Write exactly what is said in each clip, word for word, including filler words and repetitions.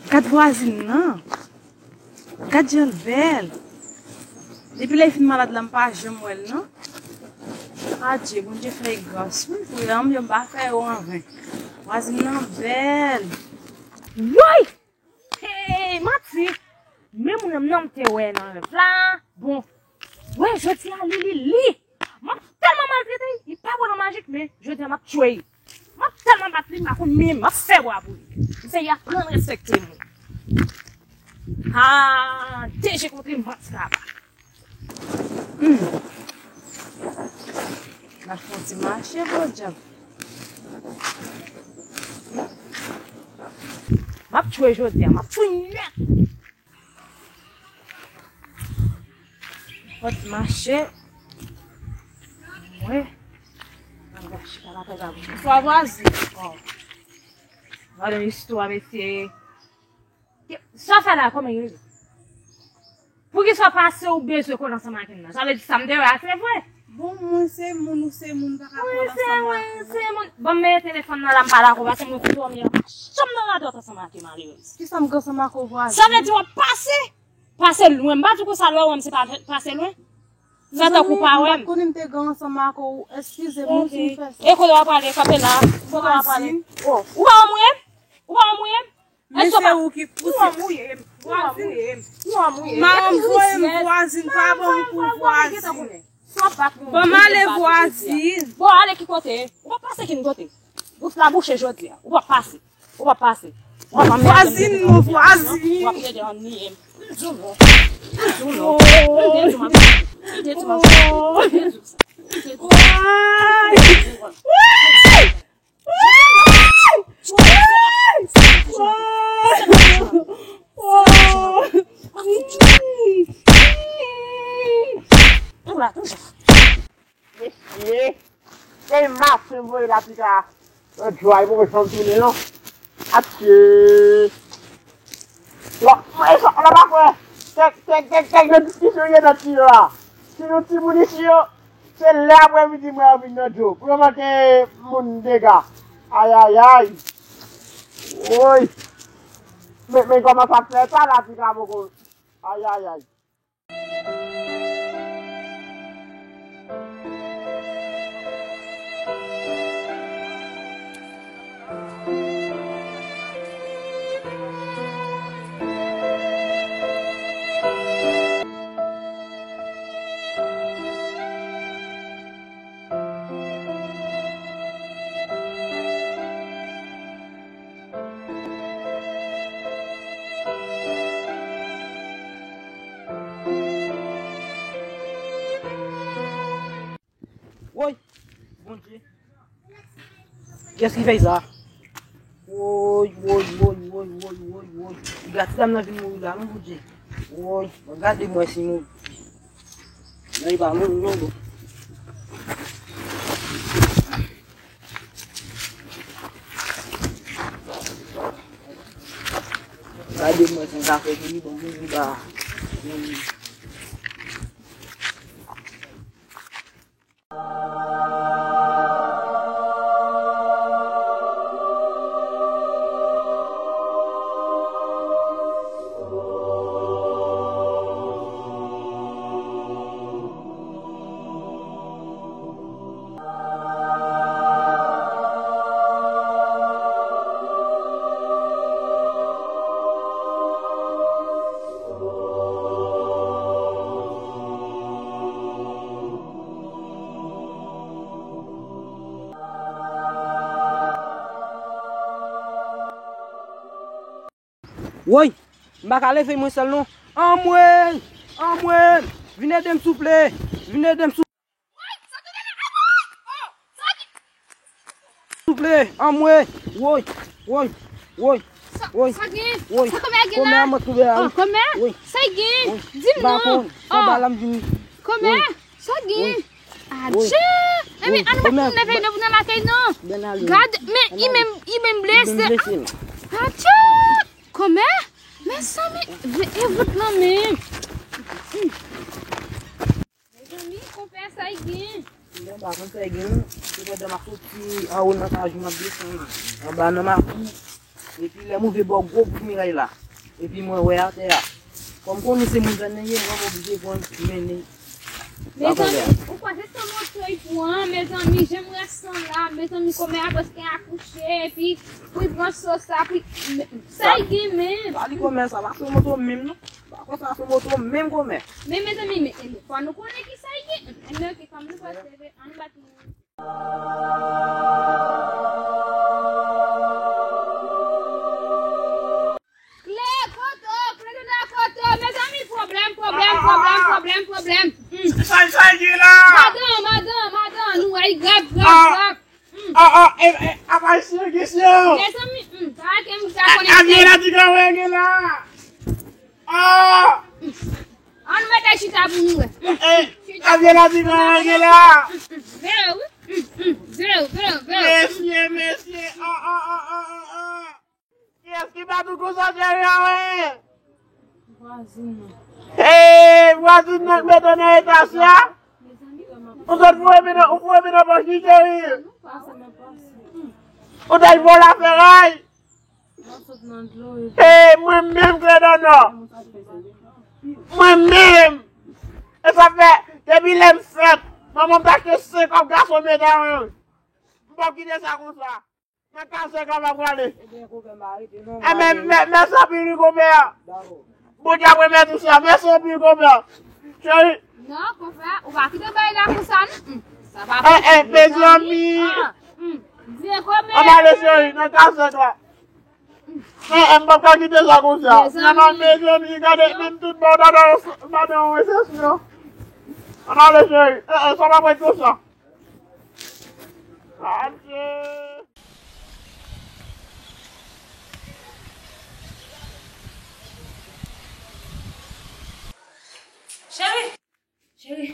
Gad vwazin nan. Gad jan l bèl. Depi lè l fin malad la, m pa janm wè l, non. Adye, Bondye fè l gras, wi, pou yo, m pa fè yo anven. Vwazin nan bèl. Woy! Hey, manti! Men moun nan m te wè nan rèv la. Bon, wè, jodi a, li, li, li. M ap tèlman maltrete l, li pa pran nan majik, men jodi a, m ap tchwe l. M ap tèlman bat li, m pa konn men, m ap fè bwa pou li. Misye aprann respekte moun. Ah, deje kontre manti laba. Hmm. M ap fè yon ti mache, podyab. M ap tchwe jodi a, m ap tchwe nèt. Fòk mache. Mwen. Mwen chita la pè gabou. Bonswa vwazin. Oh. Gade yon istwa, mesye. Sa fè la, kòman yo ye? Poukisa w pase ou bezwen kole ansanm ak moun nan? Sa vle di sa m te wè a se vre? Bon, mwen se moun, ou se moun, pa ka kole ansanm ak moun. Se moun. Ban m mete telefòn nan la, m pale ak ou, paske mwen pi dòmi an. Chanm nan radòt ansanm ak malerèz. Kisa m gen ansanm ak ou, vwazin? Sa vle di w ap pase? Pase lwen. M pa di w konsa lè w wè m se pa pase lwen. Fè tankou w pa wè m. Mezanmi, m pa t konnen m te gen ansanm ak ou. Eskize m wi si m fè sa. E kote w ap prale? Kanpe la. Kote w ap prale? Oh, ou pa wè m ou ye m? Ou pa wè m ou ye m? Men se ou ki, ou se, ou wè m ou ye m. Ou wè m ou ye m. Ou wè m ou ye m. Madanm voye m vwazin, pa ban m kou vwazin. Ban m ale vwazin. Bon, ale ki kote? Ou p ap pase kin kote. Bouch la bouche jodi a. Ou p ap pase. Ou p ap pase. Ou p ap pase. Vwazin, mon vwazin. W ap rete anniye m. M di w non. M di w non. M di w non. M di w non. M di w non. Mesye, se mache voye lapli ka. Nan djway, poko janm tounen, non. Atye. Lò, mwen, sa, lò, pa kwè. Kèk, kèk, kèk, kèk nan diskisyon gen nan tiyo a. Si nou timoun isi yo, se lè aprèmidi mwen anvi nan djo. Pou yo manke moun dega. Ayayay. Woy. Men, men kòman sa fè sa la, ti ka poko. Ayayay. Woy, Bondye. Kiyès ki fè sa? Woy, woy, woy. Gade ti dam nan vin mouri la, non, Bondye. Woy, gade mwen si mouri. Non, li pa mouri, non, bon. Gade mwen, se yon zafè ki li bon, moun li ba. Woy, m pa ka leve mwen sèl non. Anmwey! Anmwey! Vin ede m souple! Vin ede m souple! Anmwey! Woy! Woy! Woy! Sa gen? Woy! Sa kòmè gen la? Kòmè a mwen twouve a wi. Kòmè? Woy! Sa gen? Di m non. M pa konn. Anba la m vini. Kòmè? Sa gen? Adje! Enben, ann mèt nou leve nou vin nan lakay nou. Gad, men li menm, li menm blese. Adje! Kòmè? Mezanmi, e vout lan menm. Mezanmi, konpè, sa y gen? Mwen pa konn sa y gen non. Se pandan m ap soti anwo nan kay ou m ap desann anba nan makou. Epi lè m rive bò gwo bout miray la, epi mwen wè atè a. Kòm konnen se moun zòn nan ye, mwen oblije pran mennen. Mezanmi, ou kwè se san moto y pran, mezanmi, jan m ret san la, mezanmi, kòmè a prèske akouche, epi pou y pran so sa, pou y, sa y gen menm. Sa li kòmè sa, pa se moto menm non. Pa konsa se moto menm kòmè. Men mezanmi, men, fò nou konnen ki sa y gen. Ann, ok, kòm nou pa seve, ann bat nou. Kle koto, kle koto, koto, mezanmi, pwoblèm, pwoblèm, pwoblèm, pwoblèm, pwoblèm. Hmm. Sa, sa gen la? Madan, madan, madan, nou wè, grav, grav, grav. Hmm. Ah, ah, eh, eh, apa isi, kesyon? Mezanmi, hmm, sa ke m ka konnen. Avyen la di granmè gen la. Ah! Ann mete chita pou nou wè. Eh, avyen la di granmè gen la. Vre wi. Vre, vre, vre. Mesye, mesye. Ah, ah, ah, ah, ah, ah. Kiyès ki bat ou konsa, cheri a, wi? Vwazin nan. Hey, vwazin nan k mete w nan eta sa? Ou sot voye men nan, ou voye men nan pòch li, cheri. Ou t al vòlè feray. Hey, mwen menm, Kledonò. Mwen menm. E sa fè, depi lè m fèt, manman m t achte senk kòb gason medam. M p ap kite sa konsa. Nan kazèk la m ap prale. Ebyen, konpè, m arete non. Ebyen, mèsi anpil wi, konpè. Dakò. Bondye ap remèt ou sa. Mèsi anpil, konpè. Cheri. Non, konpè, ou pa kite bagay la konsa, non. Hmm, sa pa posib, mezanmi. Ah, hmm. Vye konpè. Ann ale, cheri, nan kazèk la. Eh, eh, m p ap ka kite sa konsa. Mezanmi. Mezanmi, gade, menm tout bò, w ta nan, w ta nan yon resesyon. Ann ale, cheri. Eh, eh, sa p ap ret konsa. Adye. Cheri! Cheri!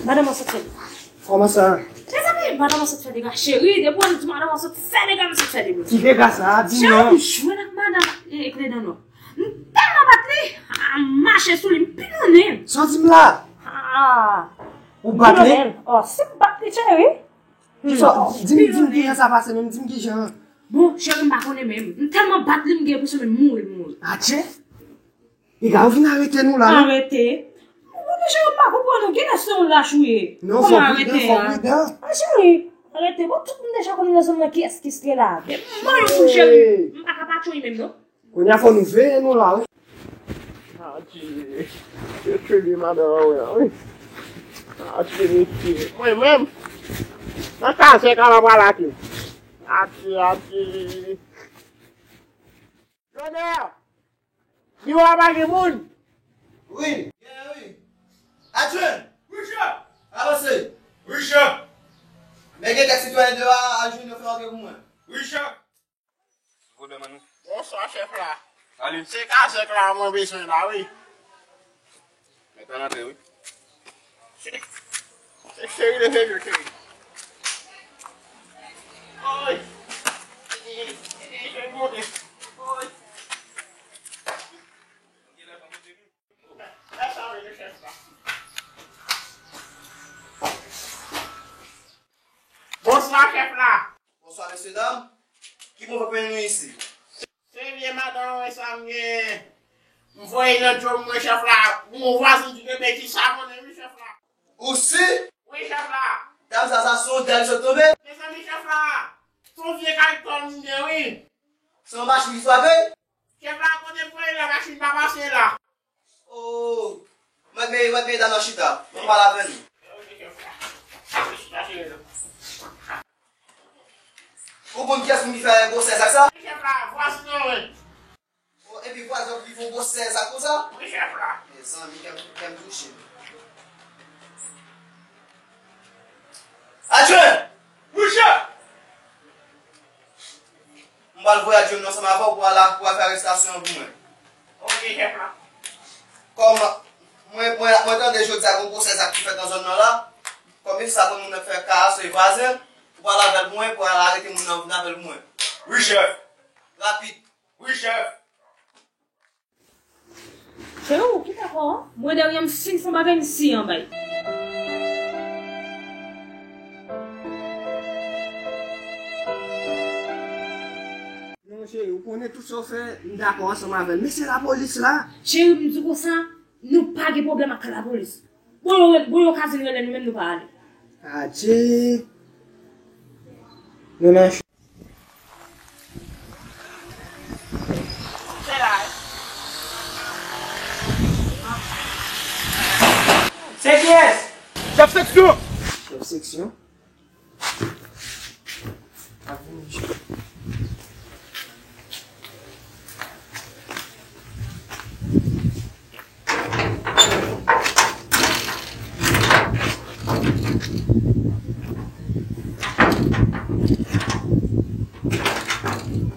Madan mwen sot fè dega. Kòman sa? Mezanmi, madan mwen sot fè dega. Cheri, depi w di madan mwen sot fè dega, m sot fè dega. Ki dega sa? Di non. Cheri, m jwenn ak madan, eh, Kledonò. M tèlman bat li, ah, m mache sou li, m pinonnen l. Sa w di m la? Ah. Ou bat li? Pinonnen l. Oh, si m bat li, cheri. Kisa, di m, di m kijan sa pase menm, di m kijan. Bon, cheri, m pa konnen menm. M tèlman bat li, m gen enpresyon menm mouri, mouri. Atchè! Piga, ou vin arete nou la, non? Arete? Ou konnen, cheri, m pa konprann ou. Kilès se yon lach ou ye? Non, fò w pridan, fò w pridan. Ah, cheri, arete. Bon, tout moun deja konnen nan zòn nan kiyès ki se la. Men mwen yon moun, cheri, m pa ka pa tchoy menm, non. Kounye a fò nou veye nou la, wi. Adye, yo tchoule madan an, wi. Adye, mesye. Mwen menm, nan kazèk la m ap prale ak li. Adye, adye. Lònè, biwo a pa gen moun? Wi, gen, wi. Adjwen! Wi, chèf! Avanse! Wi, chèf! Men gen kèk sitwayen deyò a, adjwen, yo fè antre pou mwen. Wi, chèf! Pwoblèm an nou. Bonswa, chèf la. Ale. Se kazèk la mwen bezwen la, wi. Mèt ann antre, wi. Se, se cheri, leve vye cheri. Oy. Oy. Bonswa, chèf la. Bonswa, mesye dam. Ki pwovèb nou isi? Se vye madanm sa m gen. M voye nan djòm mwen, chèf la. Gon vwazen ki kenbe ki savone, wi, chèf la. Ou si? Wi, chèf la. Dam sa, sa se yon dèl sot tonbe? Mezanmi, chèf la. Se yon vye kay tòl m gen, wi. Se yon machin ki frape? Chèf la, kote m voye la, machin pa pase la. Oh, mwen mete, mwen mete dam nan chita. Mwen pale avè l. Ou konn kiyès moun ki fè gwosè zak sa? Chèf la, vwazen nan, wi. Oh, epi vwazen ki fè gwosè zak konsa? Wi, chèf la. Mezanmi, kè m, kè m touche. Adjwen! Wi, chèf! M pral voye adjwen m nan ansanm avè w pou al, pou al fè arestasyon an pou mwen. Ok, chèf la. Kòm mwen, mwen, mwen tande jodi a gon gwosè zak ki fèt nan zòn nan la, kòm e sa moun nan fè ka a, se vwazen, ou pral avè l pou mwen, pou al arete moun nan, vin avè l pou mwen. Wi, chèf. Rapid. Wi, chèf. Cheri, ou kite kò an. Mwen dèyè m fin fè yon bagay, m siye anba l. Cheri, ou konnen tout sa w fè, m dakò ansanm avè l. Men se lapolis la. Cheri, m di w konsa, nou pa gen pwoblèm ak lapolis. Bon, yo, bon, yo ka vin rele nou, menm nou pa ale. Adje. Nou nan Se kiyès? Chèf seksyon. Chèf seksyon.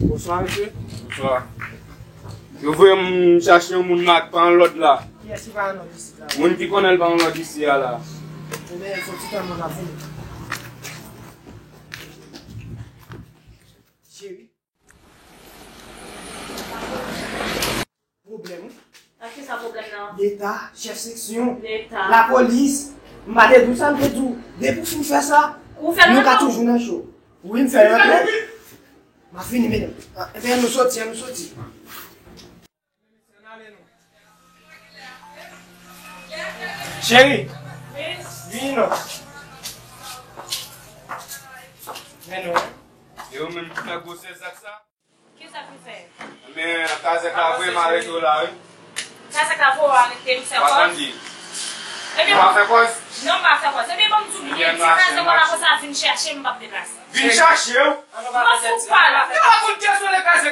Bonswa, mesye. Bonswa. Yo voye m chache yon moun la k pa an lòd la. Kiyès ki pa an lòd isit la? Moun ki konnen l pa an lòd isi a la. Ebyen, fò ti tan moun ap vini. Cheri. Pwoblèm, wi. Ak kisa pwoblèm nan? Leta, chèf seksyon, Leta. Lapolis. M pa te di w sa, m te di w, depi w fin fè sa, nou ka toujou nan cho. Wi, m fè yon anplè. M ap fini, medam. Ah, ebyen, nou soti, an nou soti. Cheri, vini non. Men non. E ou menm ki fè gwosè zak sa? Kisa ki fè? Men, kazèk la vre, m arete w la, wi. Kazèk la vre, w arete m, fè kòz. Epi w pa fè kòz? Non, m pa fè kòz. Epi bon, m di w byen, ti kazèk w la konsa vin chache m, m p ap deplase. Vin chache w? Mwen fou pa la. Yo pa konn kiyès w rele kazèk.